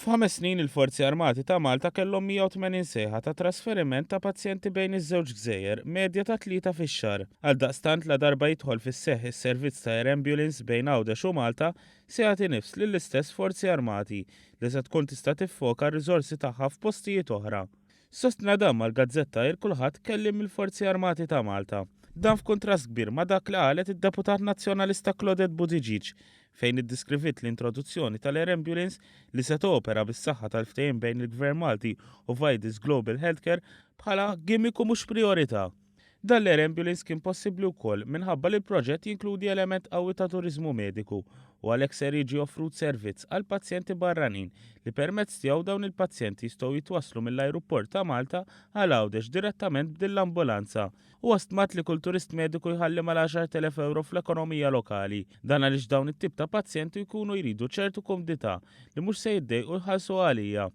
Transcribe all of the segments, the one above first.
F'ħames snin il-Forzi Armati ta' Malta kellhom 180 sejħa ta' trasferiment ta' pazjenti bejn iż-żewġ gżejjer, medja ta' tlieta fix-xahar. Għaldaqstant ladarba jidħol fis-seħħ is-servizz ta' air ambulance bejn Għawdex u Malta se jagħti nifs lill-istess Forzi Armati li se tkun tista' tiffoka r-riżorsi tagħha f'postijiet oħra. Sostna dan mal-gazzetta Il-Kulħadd kelliem mill-Forzi Armati ta' Malta. Dan f'kuntrast kbir ma' dak li qalet id-Deputat Nazzjonalista Claudette Buttigieg fejn iddeskriviet l-introduzzjoni tal-Air Ambulance li se topera bis-saħħa tal-ftehim bejn il-Gvern Malti u Vidis Global Healthcare bħala gimmick u mhux prijorità. Dan l-air ambulance kien possibbli wkoll minħabba li l-proġett jinkludi element qawwi ta' turiżmu mediku u għalhekk ser jiġi offrut servizz għal pazjenti barranin li permezz tiegħu dawn il-pazjenti jistgħu jitwasslu mill-ajruport ta' Malta għal Għawdex direttament b'din l-ambulanza. Huwa stmat li kull turist mediku jħalli mal-10,000 ewro fl-ekonomija lokali. Dan għaliex dawn it-tip ta' pazjenti jkunu jridu ċertu kumdità li mhux se jiddejqu jħallsu għalija.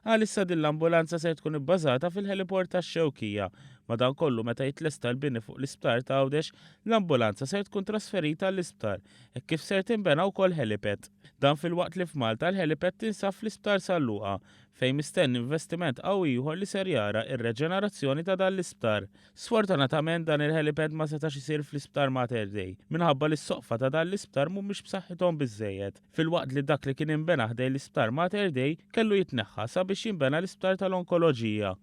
Għalissa din l-ambulanza ser tkun ibbażata fil-heliport tax-Xewkija. Madankollu meta jitlesta l-bini fuq l-isptar ta' Għawdex, l-ambulanza ser tkun trasferita għall-isptar, hekk kif ser tinbena wkoll helipad. Dan filwaqt li f'Malta l-helipad tinsab fl-Isptar San Luqa, fejn mistenni investiment qawwi ieħor li ser jara r-reġenerazzjoni ta' dan l-isptar. Sfortunatament dan il-helipad ma setax isir fl-Isptar Mater Dei, minħabba li s-soqfa ta' dan l-isptar mhumiex b'saħħithom biżżejjed. Filwaqt li dak li kien inbena ħdejn l-Isptar Mater Dei kellu jitneħħa sabiex jinbena l-Isptar tal-Onkoloġija.